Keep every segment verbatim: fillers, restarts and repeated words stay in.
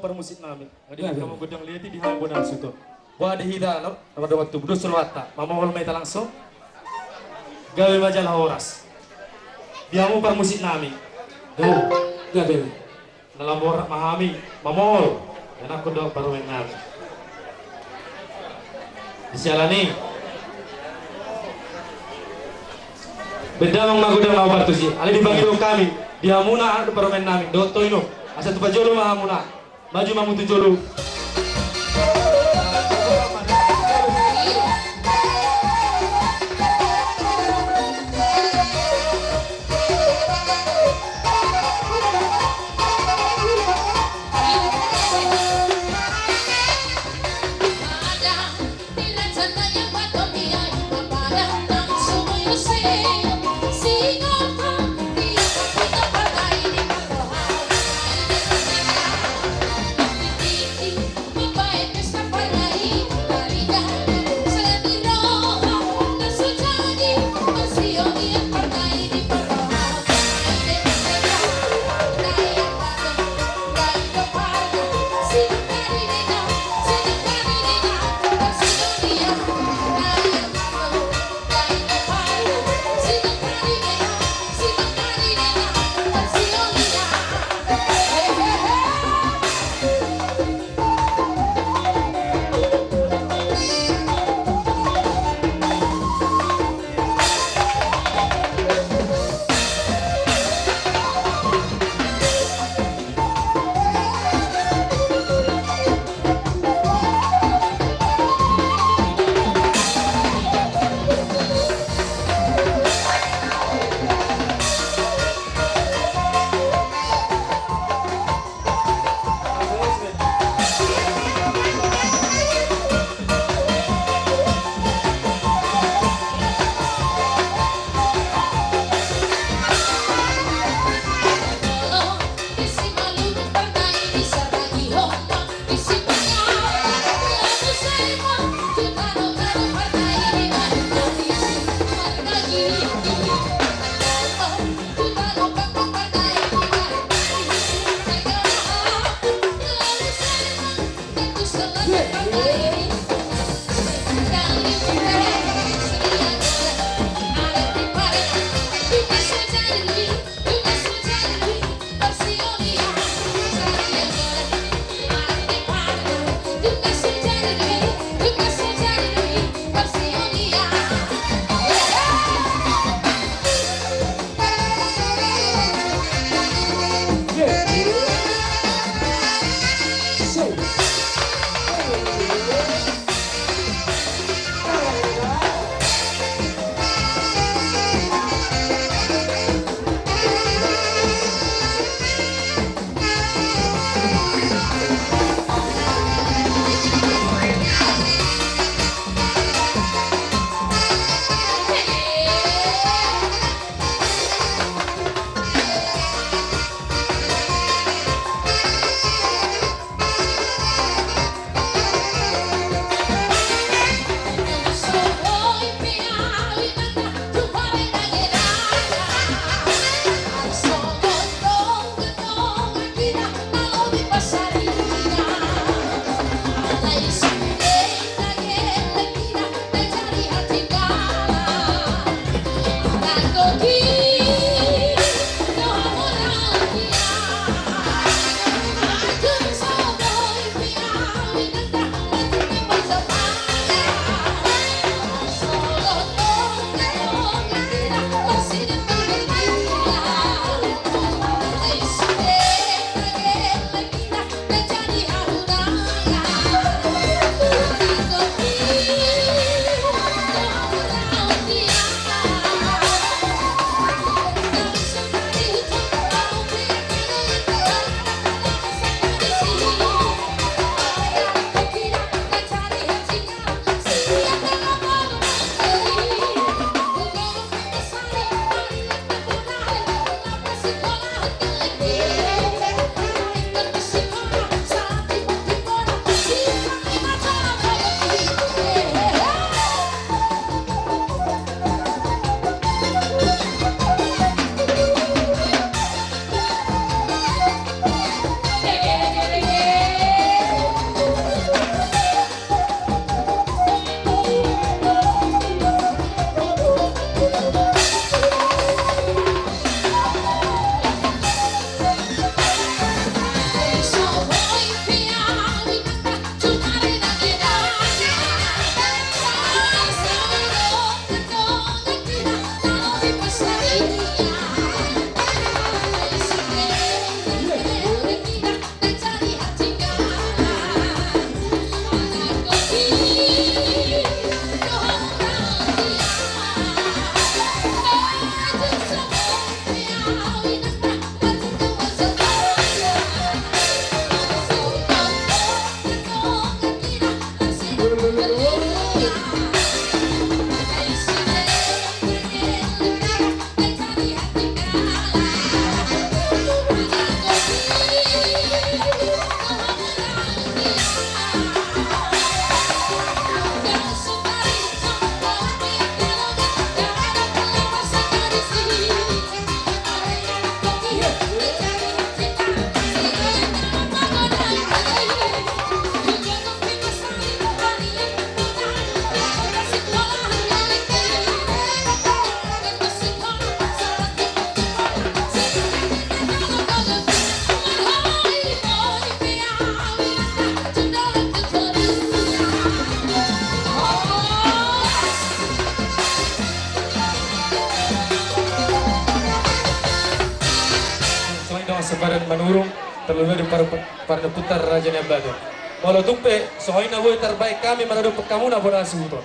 parmusik nami. Nga di hamu godang liat i, di hamu bonang suto. Boha di hita, no? Nama dohot tu, dos rohanta. Mamohol ma hita langsung. Gabe ma jala horas. Di hamu parmusik nami. Gabe. Gabe. Na lam borat ma hami mamohol. Enak do parumaen nami. Di siala ni i, baen damang ma godang na hombar tusi. Alai dibagi do hami. Di hamuna anak dohot parumaen nami, dohot toinon. Asa tupa jolo ma hamuna. Maju ma hamu tu jolo. Songon i dongan sahabat Manurung, terlebih di par-, parneputar Raja Niambaton. Molo tung pe songon i na boi tarbaen hami maradophon hamuna bona hasuhuton.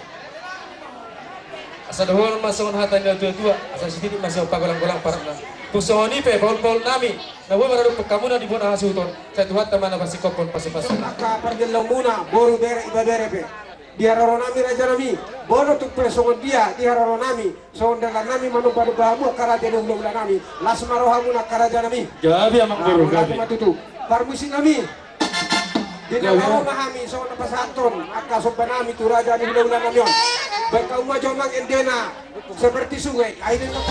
Asa dohonon ma songon hata ni natuatua, asa sititi ma sian pagolang-golang paratna. Tu songon i pe, paul-paul nami, na boi maradophon hamuna di bona hasuhuton, sai Tuhanta ma na pasingkophon pasupasu. Songon angka pargellengmuna, boru, bere, ibebere pe. Di haroro nami, raja nami, bono tung pe songon dia di haroro nami, songon dalan nami manomba-nomba hamu angka raja ni hula-hula nami, las ma rohamuna angka raja nami. Gabe amang boru, gabe. Parmusik nami. Di na laho ma hami songon na pasahathon angka somba nami tu raja ni hula-hula nami on. Baen hamu ma jo amang endena, Seperti Sungai. Ai dengkon.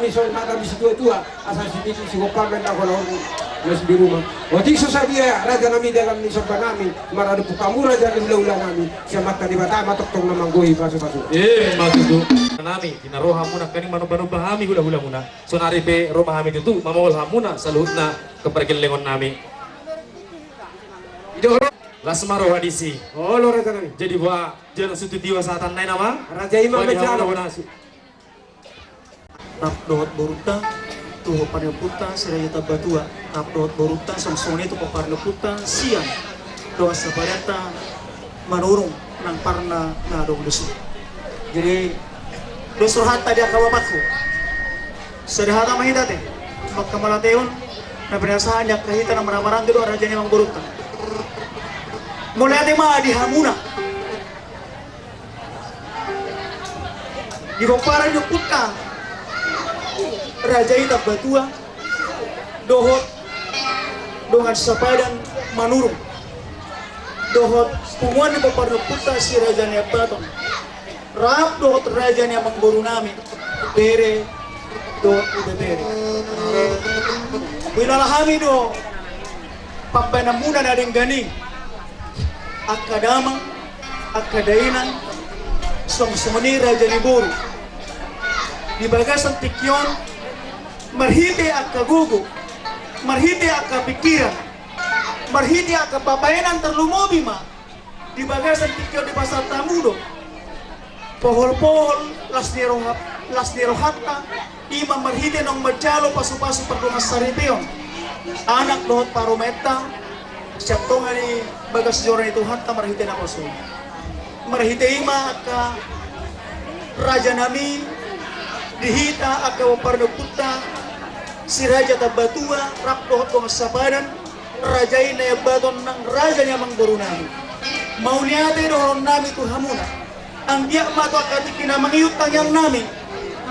Songon hata ni situa-tua, asa sititi sigompa ma inna hona on, na siberuma. Otik so sadia raja nami dalan ni somba nami, maradophon hamu raja ni hula-hula nami, sian Amanta Debata ma tongtong na manggohi pasu-pasu. Ima tutu. Nami, di na ro hamu nangkaning manomba-nomba hami hula-hula muna. Sonari pe ro ma hami tutu, mamangol hamuna saluhutna kepergellengon nami. Las ma roha disi. Olo raja nami. Jadi boha, jala sutu tiwa sahatan nai nama. Raja ima. Boha di hamu manjalo. Rap dohot borunta, tu pomparan ni ompunta si Raja Tambatua. Rap dohot borunta, songon i tu pomparan ni ompunta sian dongan sapadanta Manurung nang parna na adong disi. Jadi, dos rohanta di angka bapakku. Sada hata ma hita te, manghamauliatehon na pinasahat ni angka hita na marhahamaranggi dohot raja ni amangborunta. Mauliate ma di hamuna. Di pomparan ni ompunta Raja i Tambatua dohot dongan sapadan Manurung dohot punguan ni pomparan ni ompunta si Raja Nai Ambaton rap dohot raja ni amangboru nami, bere dohot ibebere. Huhilala hami do pambahenanmuna na denggan i, angka damang, angka dainang, songon i raja ni boru. Di bagasan tingki on, marhite angka gogo, marhite angka pingkiran, marhite angka pambahenan, tarlumobi ma di bagasan tingki on dipasahat hamu do pohol-pohol las ni roha, las ni rohanta, ima marhite naung manjalo pasu-pasu pardongansaripeon anak dohot parumaenta sian tonga ni bagas joro ni Tuhanta marhite naposo. Marhite i ma angka raja nami di hita angka pomparan ni ompunta si Raja Tambatua rap dohot dongan sapadan, raja i Nai Ambaton nang raja ni amangboru nami. Mauliate dohonon nami tu hamuna. Anggiat ma tu angka tingki na mangihut tangiang nami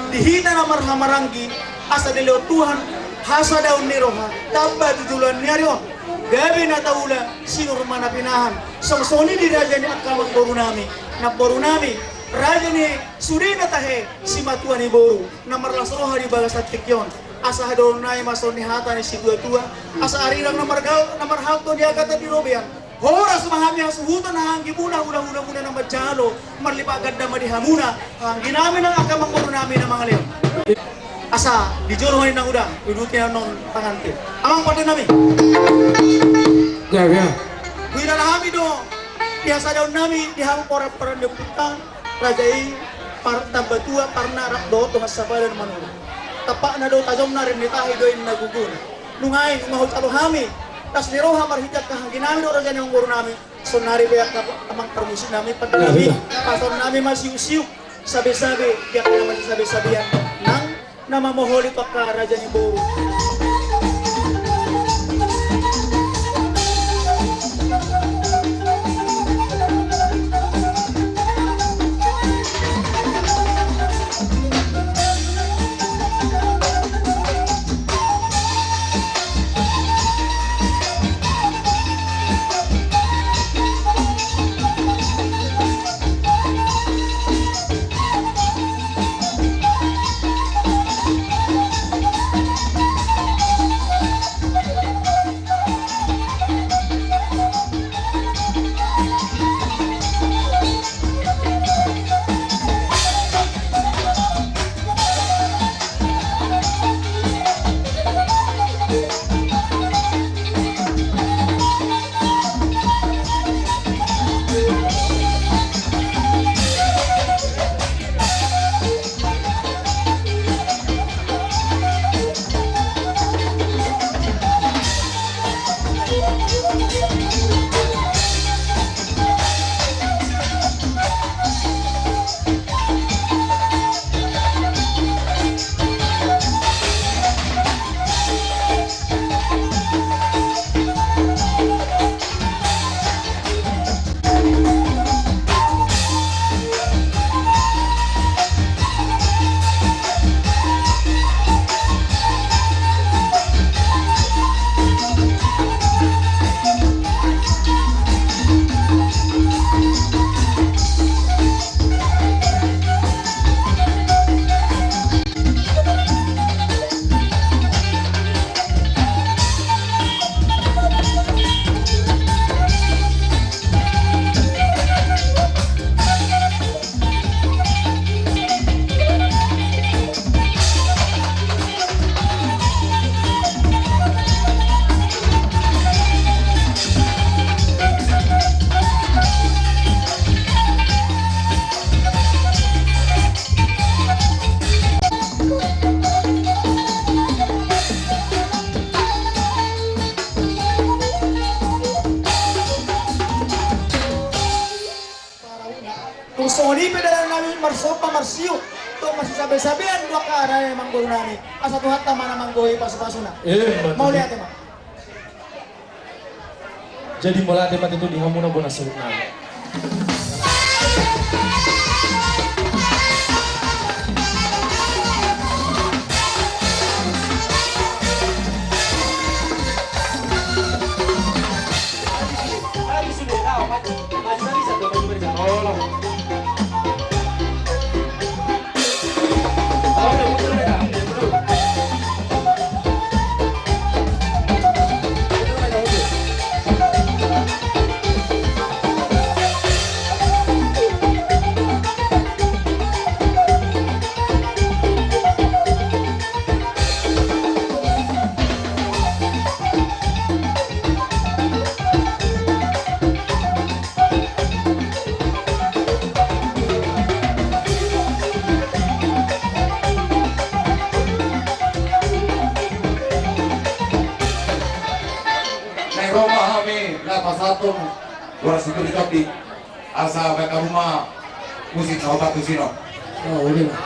di hita na marhahamaranggi, asa dilehon Tuhan hasadaon ni roha tamba tu joloan ni ari on, gabe na taula sinur ma na pinahan. Songon i di raja ni angka amangboru nami, namboru nami, raja ni sude na tahe, simatua ni boru na marlas roha di bagasan tingki on. Asa hadohonon nami ma songon ni hata ni situa-tua, asa arirang na marga-, na marhalto di agatan di robean, horas ma hami hasuhuton hahaanggimuna hula-hulamuna na manjalo, marlipat ganda ma di hamuna hahaanggi nami nang angka amangboru nami na mangalehon. Asa di jolo ma ninna uda, uduti annon pangante. Amang pande nami. Gabe. Huhilala hami do di hasadaon nami di hamu pomparan ni ompunta raja i, par-, Tambatua, parna rap dohot dongan sapadan Manurung. Tampakna do tajomna, rim ni tahi do inna gogona. Nunga i, nunga hujalo hami las ni roha marhite angka hahaanggi nami dohot raja ni amangboru nami. Saonari pe angka amang parmusik nami, pande nami, pasahat nami ma siuk-siuk sabe-sabe di angka na masisabe-sabean nang na mamoholi tu angka raja ni boru. Songon i pe dalan nami marsomba marsiu, tong masisabe-sabean do angka raja nami, amangboru nami. Asa Tuhanta ma na manggohi pasu-pasuna. Emma tutu. Mauliate ma. Jadi mauliate ma tutu di hamuna bona suhut nami. Naeng ro ma hami laho pasahathon boras situtu di tondi. Asa baen hamu ma musik na opat tusi on. Oh, uli ma.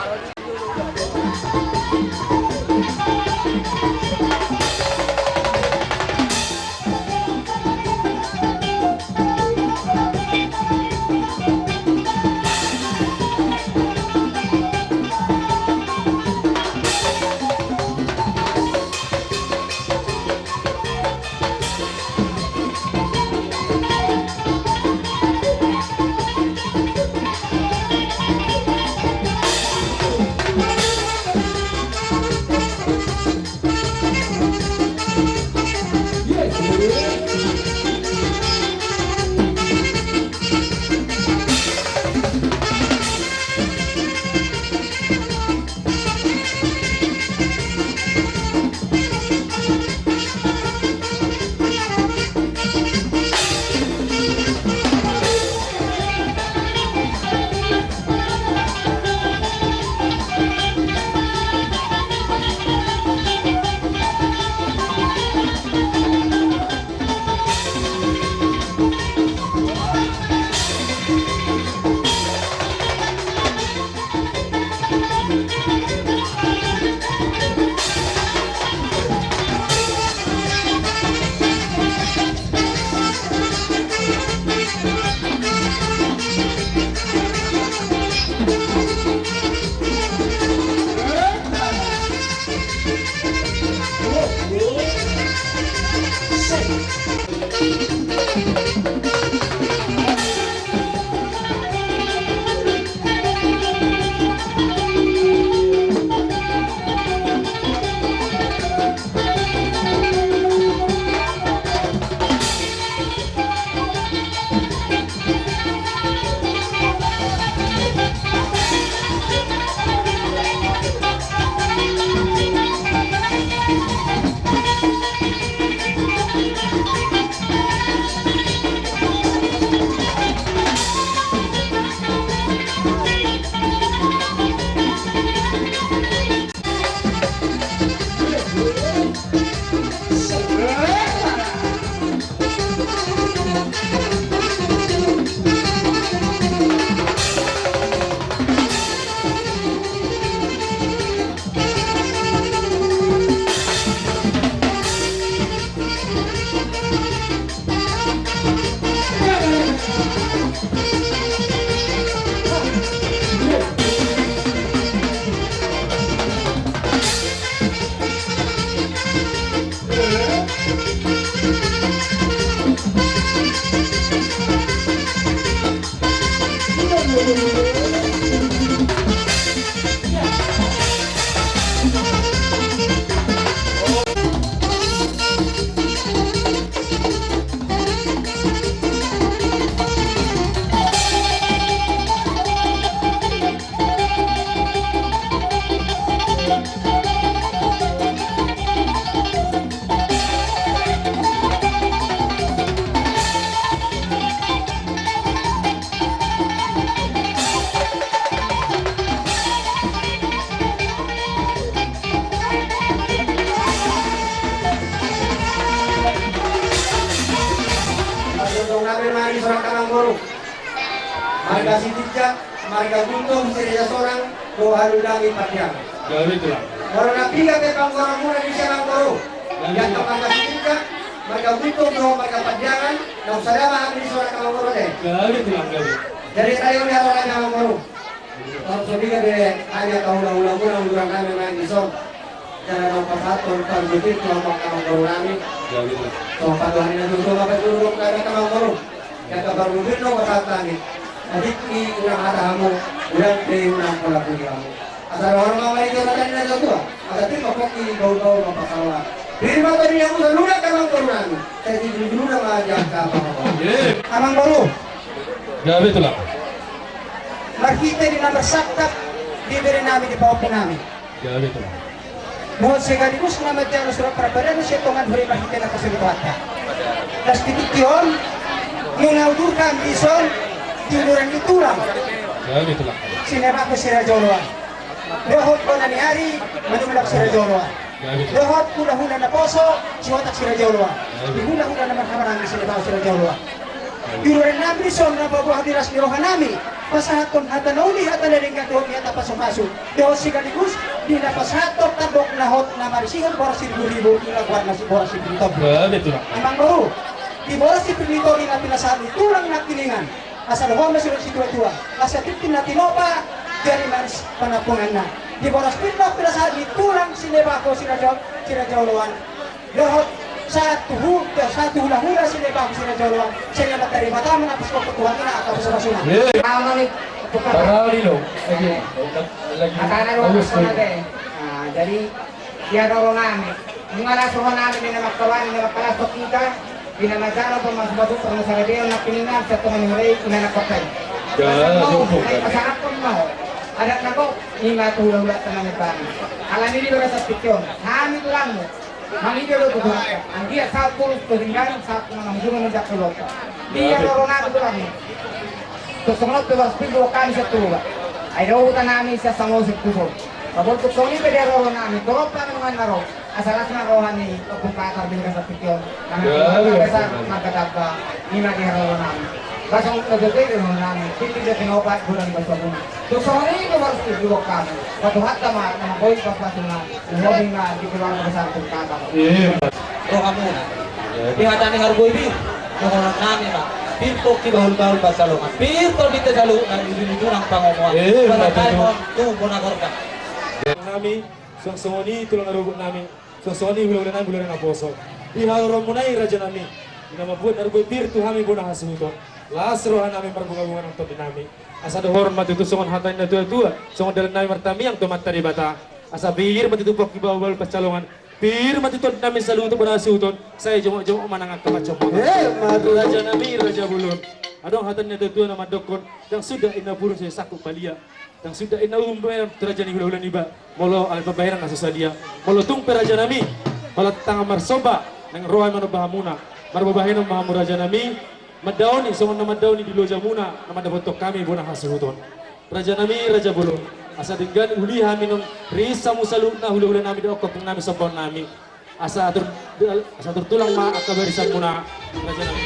Marga Sitinjak, marga Gultom, Siregar Sonang, dohot halumpang i Pandiangan. Gabe tulang. Molo na piga pe panggora muna di sian amangboru. Gabe tulang. Di angka marga Sitinjak, marga Gultom dohot marga Pandiangan, naung sada ma hami di son amangboru ate. Gabe tulang, gabe. Jadi sadia ma di haroa ni amangboru. Tong so piga pe hami angka hulahula muna, hulahula nami na di son. Jala naung pasahathon parbue pir tu hamu angka amangboru nami. Gabe tulang. Songon patuduhon ni natuatua ma parbue pir tu hamu angka amangboru. Di angka parbue pir naung pasahat nami. Atik i unang hata hamu, unang pe unang pola pudi hamu. Asa dohot ma marhite hata ni natuatua. Asa pir ma pongki, bahulbahul ma pansalongan. Pir ma tondinami saluhutna angka amangboru nami. Sai sijulujuluna ma di angka amangboru. Ye. Amangboru. Gabe tulang. Marhite di na marsangkap di bere nami, di pahompu nami. Gabe tulang. Dohot sekaligus na manjalo surat parbadian sian Tuhan, hori marhite na pasiritoanta. Las di tingki on, nunga udur hami di son, di uduran ni tulang. Gabe tulang. Sinebako Siraja Oloan. Dohot bona ni ari, Manulak Siraja Oloan. Gabe tulang. Dohot hulahula naposo, Sihotak Siraja Oloan. Gabe tulang. Di hulahula na marhahamaranggi, sinebako Siraja Oloan. Di uduran nami di son na paboa di las ni roha nami, pasahathon hata na uli, hata na denggan dohot hata pasupasu. Dohot sekaligus di na pasahathon tandok na hot na marisihon boras siriburibu, di na goarna si boras sipir ni tondi. Gabe tulang. Amangboru, di boras sipir ni tondi na pinasahat ni tulang nangkiningan. Asa dohonon ma sian situatua, asa tintin na tinopa, jadi manis panampunganna. Di boras pir na pinasahat ni tulang sinebako Siraja, Siraja Oloan. Dohot sahat tu hu-, dohot sahat tu hulahula sinebako Siraja Oloan. Sai na matari mata ma na pos koko Tuhan i na angka pasupasuna. Ye. Parali lo. Lagi, lagi. Angka na dua bagus, pos kona lagi. Te. Nah, jadi, di haroro nami. Nunga las roha nami di na mangkawani, di na mangkalashon hita. Di na manjalo pamasumasuon, parmasaripeon nangkiningan, sian tonga ni huria i, inganan kota i. Ya, pasahathon ma ho. Pasahathon ma ho. Adat na gok, i ma tu hulahulanta na marbani. Alani i di bagasan tingki on. Hami tulangmu. Mangido do tu Tuhanta, anggiat saut torus tu denggan, saut tu na mangujungi manjangkon ulaonta. Di haroro nami tulang i. Tung songon on pe boras pir diboan hami sian Toba. Ai dao huta nami sian Samosir tu son. Paboa tung songon i pe di haroro nami, torop hami nuaeng na ro. Asa las ma roha ni Ompung Patar di bagasan tingki on. Nang di bagasan marga Tamba, i ma di haroro nami. Langsung na jojo i di haroro nami, tintin na tinopa, godang ni pasupasu. Tung songon i pe boras pir diboan hami. Ba Tuhanta ma na mamboan pasupasu. Uhobi ma di keluarga besar Sultan. Iya. Rohamuna. Di hata ni harbue pir, dohonon nami ma. Pir pongki, bahulbahul pansalongan. Pir tondinta saluhutna, ujung-ujungna pangomoan. Iya, betul. Tumompa tu bona gorga. Nami, suang songon i tulang na rorobot nami. Suang songon i hulahula nami, hulahula naposo. Di haroromuna i raja nami. Di na mambuat harbue pir tu hami bona hasuhuton. Las roha nami, marbungabunga nang tondi nami. Asa dohonon ma tutu songon hata ni natuatua, songon dalan nami martamiang tu Amanta Debata. Asa pir ma tutu pongki, bahulbahul pansalongan, pir ma tutu tondi nami saluhut bona hasuhuton, sai jomokjomok ma nang angka pansomotan. Eh, madu. Raja nami, raja bolon. Adong hata ni natuatua na mandokkon, ndang suda inna purun sai sangkut balia. Ndang suda inna uhum bahenon tu raja ni hulahula niba. Molo alai pambahenan na so sadia. Molo tung pe raja nami, holan tangan marsomba, naeng ro hami manomba hamuna. Marbabahenon ma hamu raja nami, mandaoni, songon na mandaoni di lojamuna, na mandapothon hami bona hasuhuton. Raja nami, raja bolon. Asa denggan uli hami naung ris hamu saluhutna hulahula nami dohot ompung nami, sombaon nami. Asa atur, asa atur tulang ma angka barisanmuna, raja nami.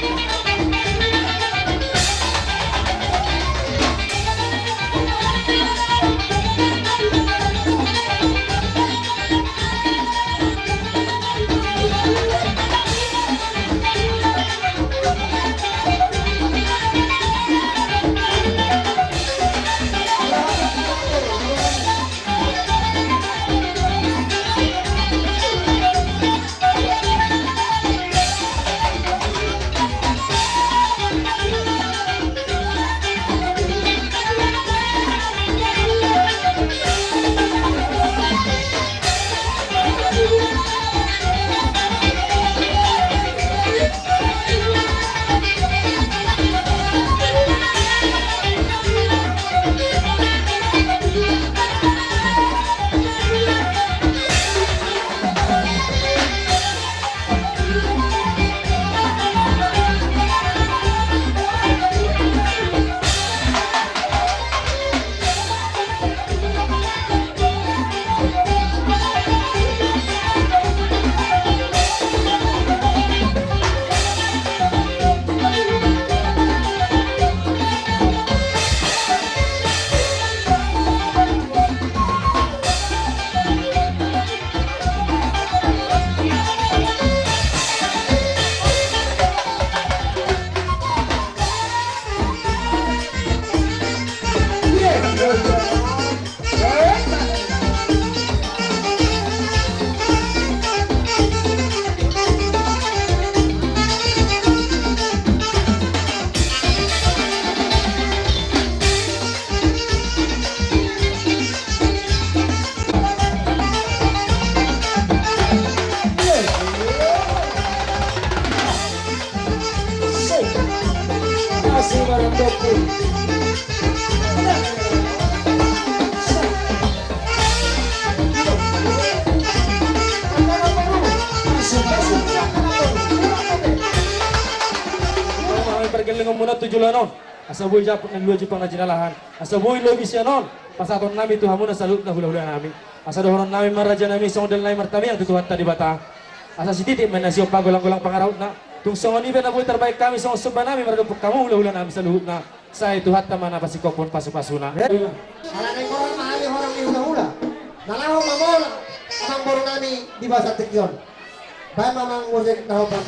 on, asa boi jamput na niluluan, jumpang na jinalahan, asa boi lobi sian on pasahaton nami tu hamuna saluhutna hulahula nami. Asa dohonon nami ma raja nami songon dalan nami martamiang tu Tuhanta Debata, asa sititi ma na siop golang-golang pangarahutna. Tung songon i pe na boi tarbahen hami songon somba nami maradophon hamu hulahula nami saluhutna. Sai Tuhanta ma na pasingkophon pasupasuna. Ala naeng horas ma hami horong ni hulahula na laho mamolak amangboru nami di bagasan tingki on. Baen ma amang musik na hombar.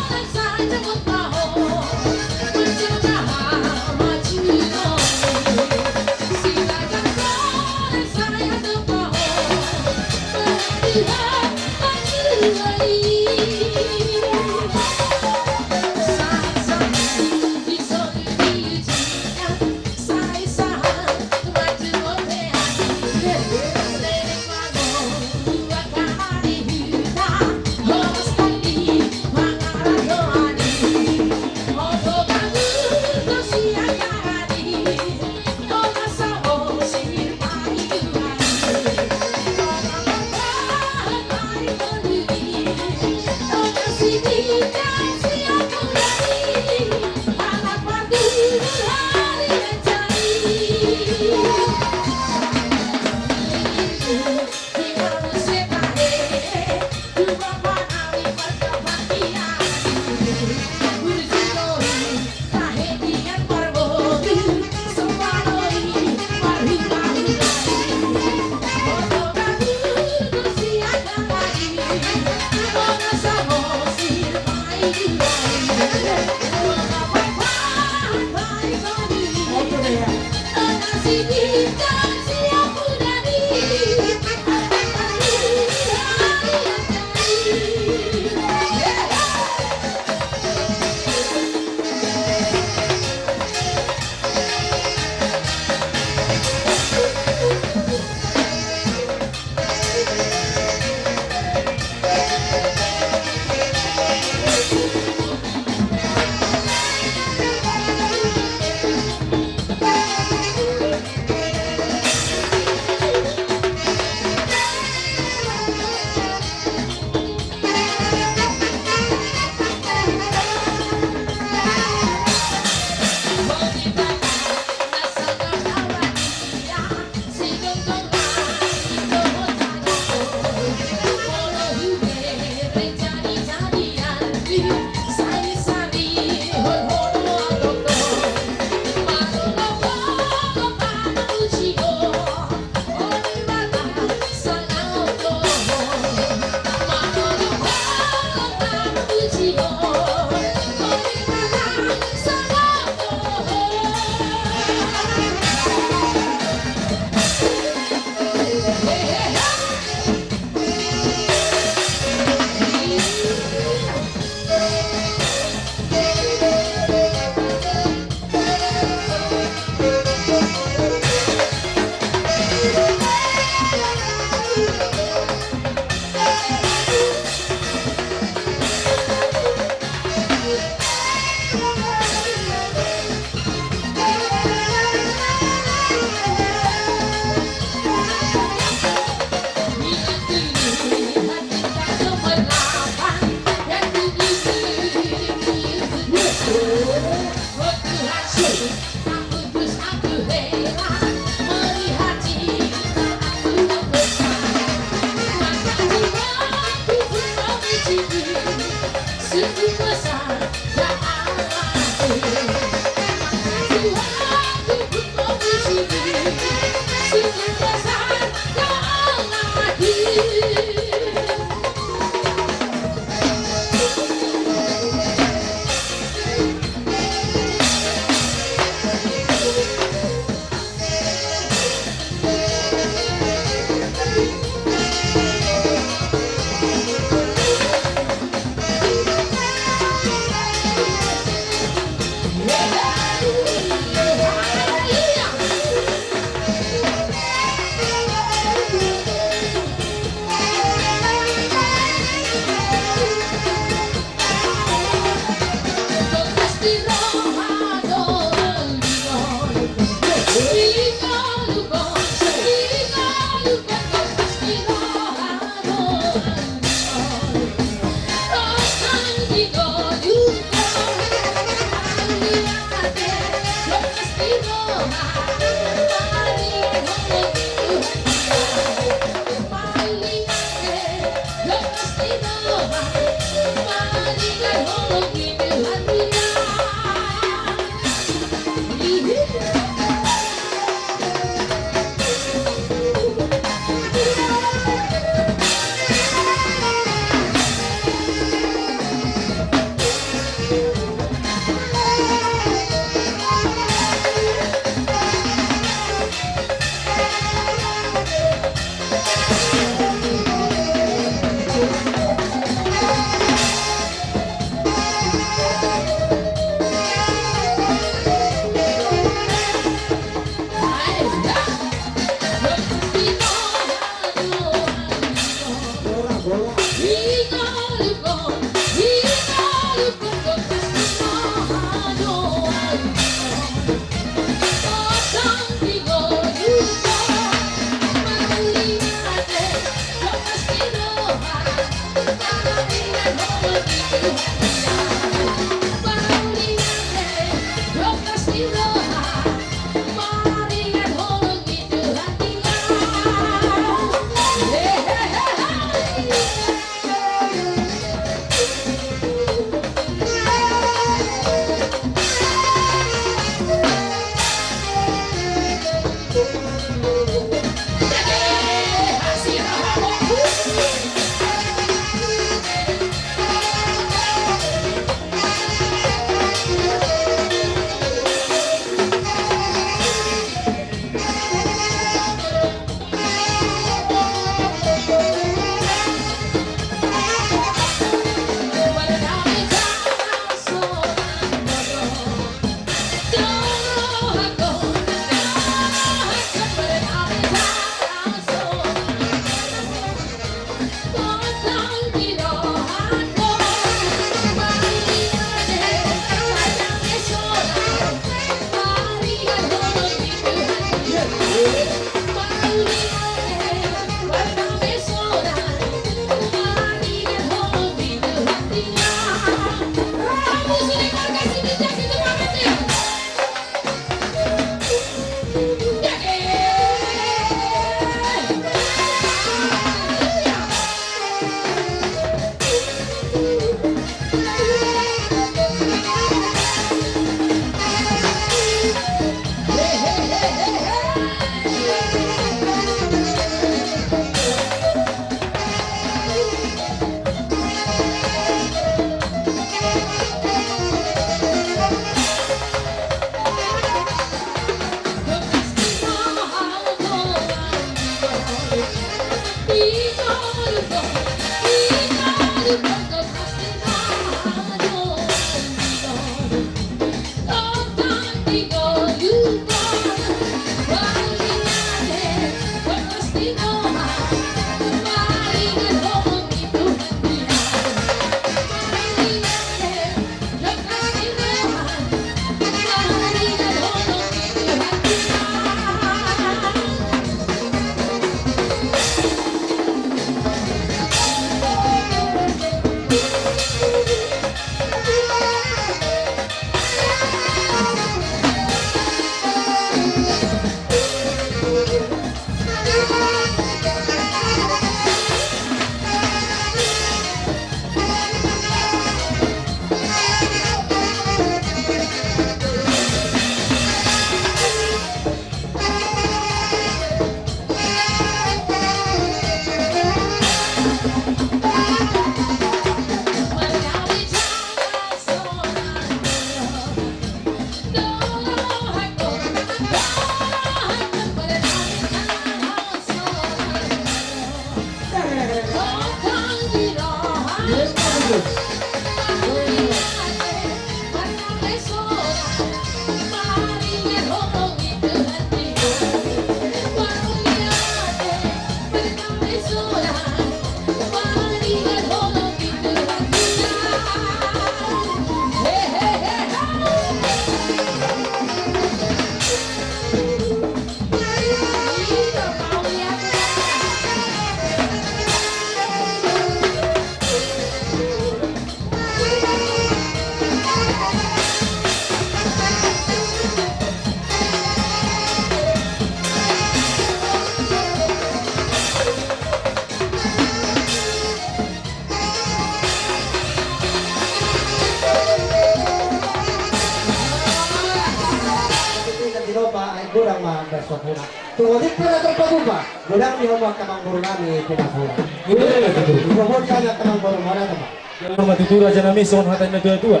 Mambes sopuna. Tunggu di pira terpakupa. Godang di homo angka amangboru nami pinapura. Iya, betul. Di homo di hami angka amangboru, mana teman? Jalo ma tutu raja nami songon hata ni natua-tua.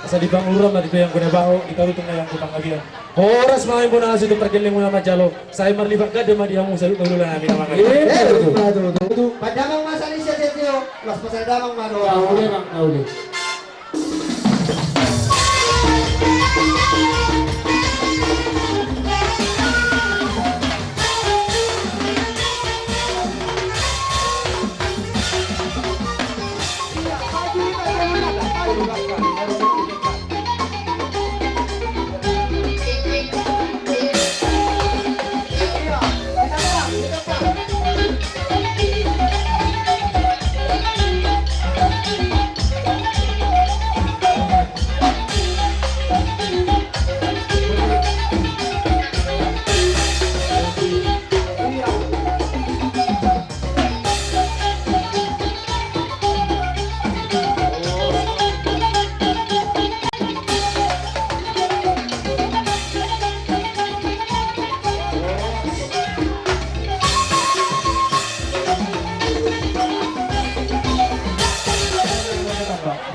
Asa di pangururan ma tutu yang guna bahu, di tarutung yang kupang abian. Horas ma hami bona hasu tu pargeleng muna manjalo. Sai marlipat gade ma di hamu saluhut na hulahula nami na mangabian. Iya, betul, betul, betul. Padamang ma sali sia setio, las pasal damang ma doa. Tahu deh, Bang, tahu deh.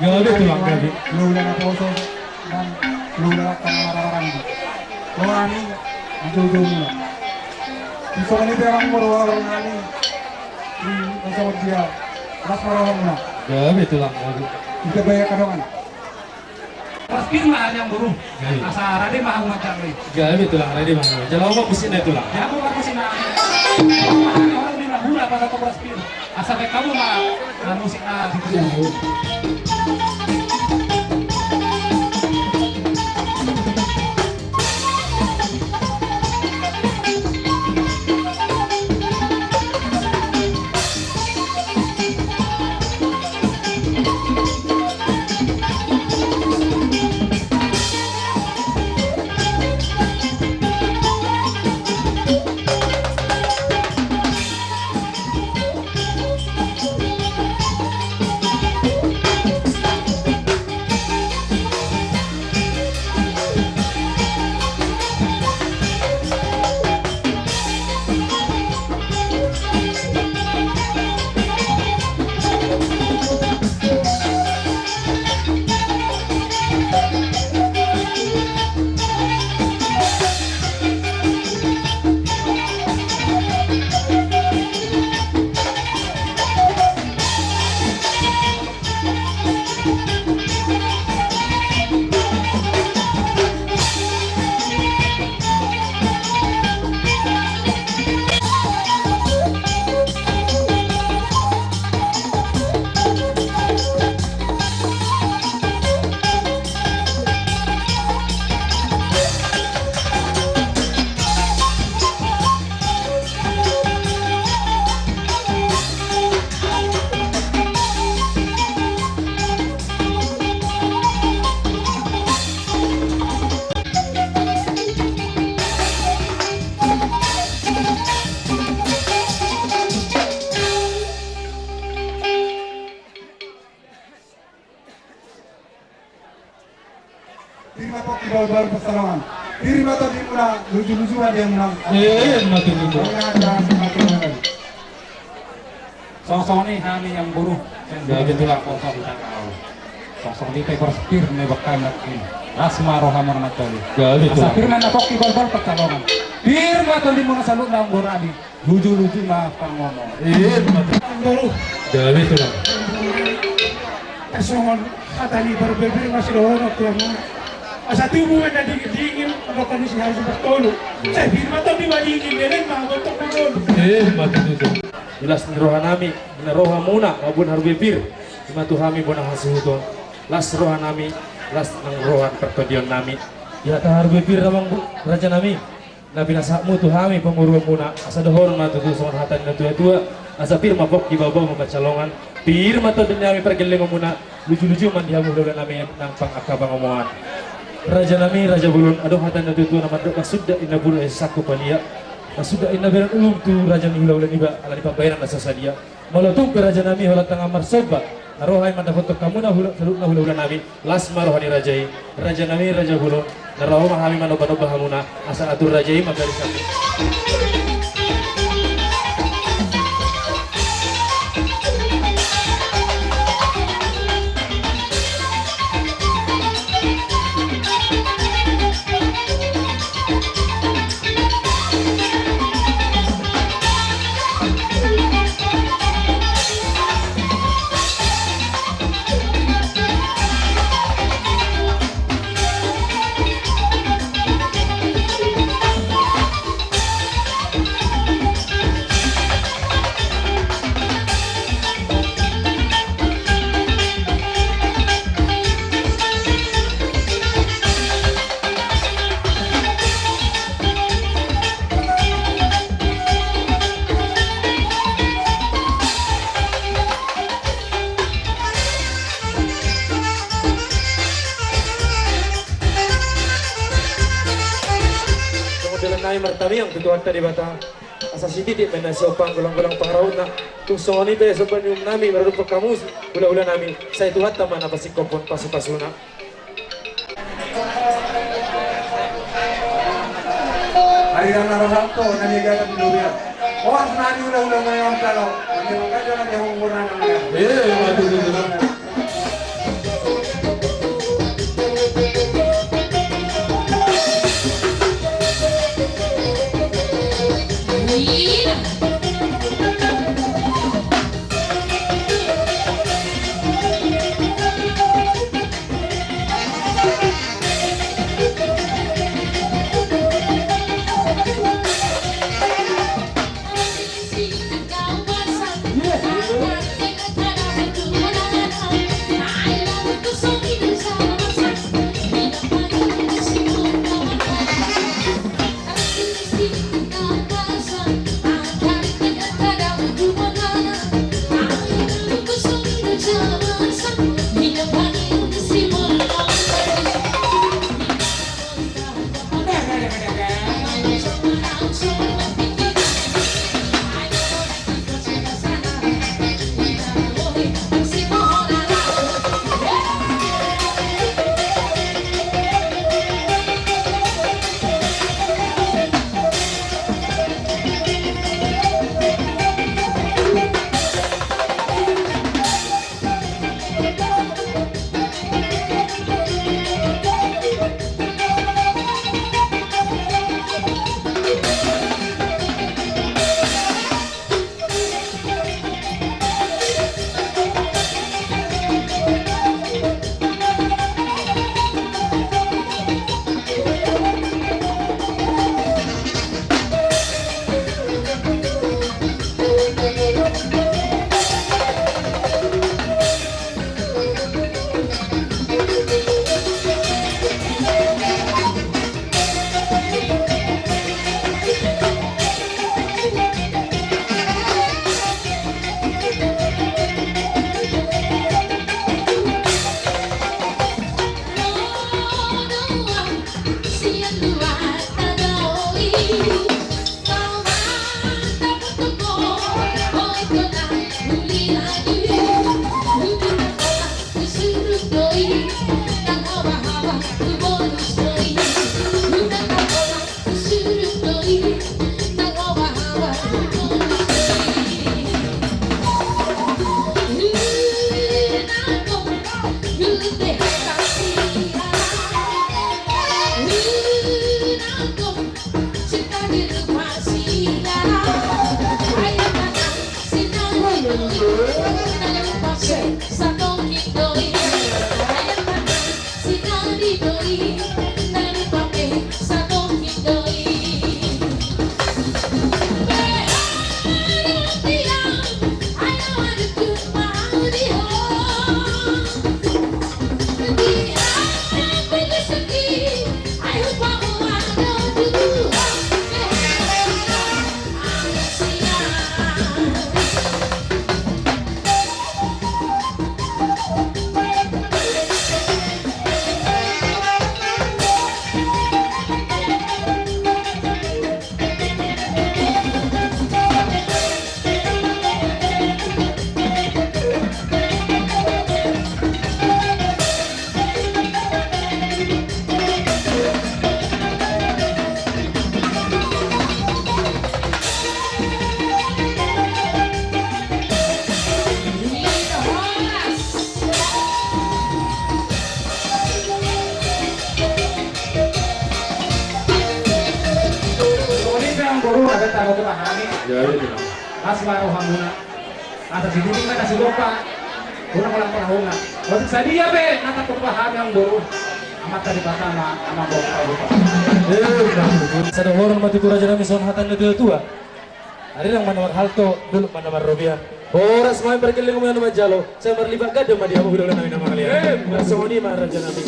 Gabe tulang, gabe. Lu udah naposo dan lu udah kena marah-marah nih. Lu ani itu dulu. Bisa ini memang meruang ani. Ini sama dia. Mas meruang. Gabe tulang, gabe. Kita banyak kadongan. Horas pir ma ari amangboru. Gabe. Asa rade ma hamu manjalo i. Gabe tulang, rade ma hamu manjalo. Jago ma musikna tulang. Jago ma musikna. Orang di Lahura pada tu horas pir. Asa baen hamu ma, ma musikna. Pir ma pongki bahulbahul pansalongan. Pir ma tondimuna, lujuluju ma di hamuna. Eh, mati lujuluju. Songon i hami amangboru. Jadi tulang kosong. Songon i pe horas pir ma bahen hami. Las ma rohamuna manjalo. Jadi tulang. Asa pir ma na pongki bahulbahul pansalongan. Pir ma tondimuna saluhutna amangboru nami. Lujuluju ma pangomo. Eh, mati. Amangboru. Jadi tulang. Songon hata ni parharbebir ma sidohonon tu hamuna. Asa tubu ma na dingin-dingin, maka ni si harus bertolu. Sai pir ma tondi madingin, leleng ma gontok na ngolu. Eh, mati tutu. Di las ni roha nami, di na rohamuna, mamboan harbebir. I ma tu hami bona hasuhuton. Las roha nami, las nang roha partondion nami. Di hata harbebir amang raja nami. Na pinasahatmu tu hami pamoruonmuna, asa dohonon ma tutu songon hata ni natua-tua, asa pir ma pongki bahulbahul pansalongan, pir ma tondi ni hami pargellengonmuna, lujuluju ma di hamu hulahula nami nang pangangka pangomoan. Raja nami, raja bolon, adong hata ni natua-tua na mandok, na sundat inna bulu asa sangkup palia, na sundat inna beran ulung tu raja ni hulahula niba, ala ni pambahenan na so sadia. Molo tung pe raja nami holan tangan marsomba, Na ro hami mandapothon hamuna hula, saluhutna hula-hula nami, las ma roha ni raja i, raja nami raja bolon, na ro ma hami manomba-nomba hamuna, asa atur raja i ma garis hami. Songon dalan nami martamiang tu Tuhanta Debata, asa sititi ma na siompa golang-golang pangarahutna. Tung songon i pe somba ni uhum nami maradophon hamu hula-hula nami, sai Tuhanta ma na pasingkophon pasu-pasuna. Ari rang na roham to, na niagatan di lobian. Horas nami hula-hula na nion talo, na nion kajo na nion murna na nion. Eh, mati dulu. Oke, pahami. Las ma rohamuna. Asa sititik ma na sigompa. Unang ulang pernah unang. Otik sadia pe na tangkup pahami, amang boru. Amanta Debata ma, amang boru. Sada horon ma tutu, raja nami, songon hata ni na tua-tua. Arirang ma na marhalto, dolok ma na marrobean. Horas ma i pargellengmu na manjalo. Sai marlipat ganda ma di hamu, hudang nami na mangalean. Songon i ma, raja nami.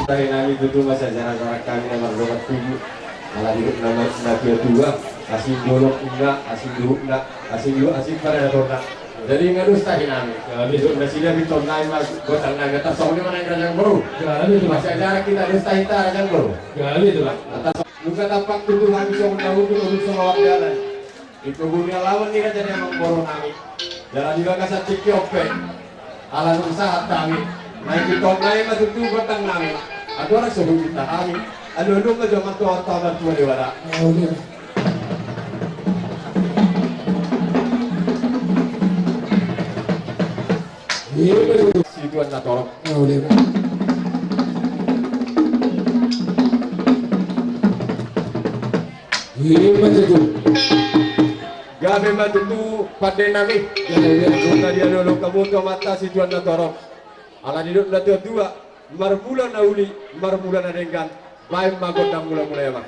Tarinami tutu ma sajarah-jarah hami na mardongan tubu. Ala didok na tua-tua, asing dolok inna, asing duhutna, asing duhut, asing paradatorna. Jadi nga dos tahi nami. Jadi dos. Nasida pintor nai ma gondang nai, nga tarsongon i ma nai, raja nami boru. Jadi dos. Masajarah hita dos tahi, raja nami boru. Jadi dos. Nunga tampak tutu hami songon na hundul, hundul songon na dalan. Di togu ni alaman ni raja nami, amang boru nami. Jala di bagasan tingki on pe, ala nunga sahat hami. Nai pintor nai ma tutu gondang nami. Andorang so hujinta hami, alualuhon ma jo amang tua, tua, tua Debata. Situan na torop. Gabe ma tutu pande nami. Nunga dialualuhon hamu tu amanta situan na torop. Ala didok na tua-tua, marmula na uli, marmula na denggan. Baen ma gondang mula-mula i, amang.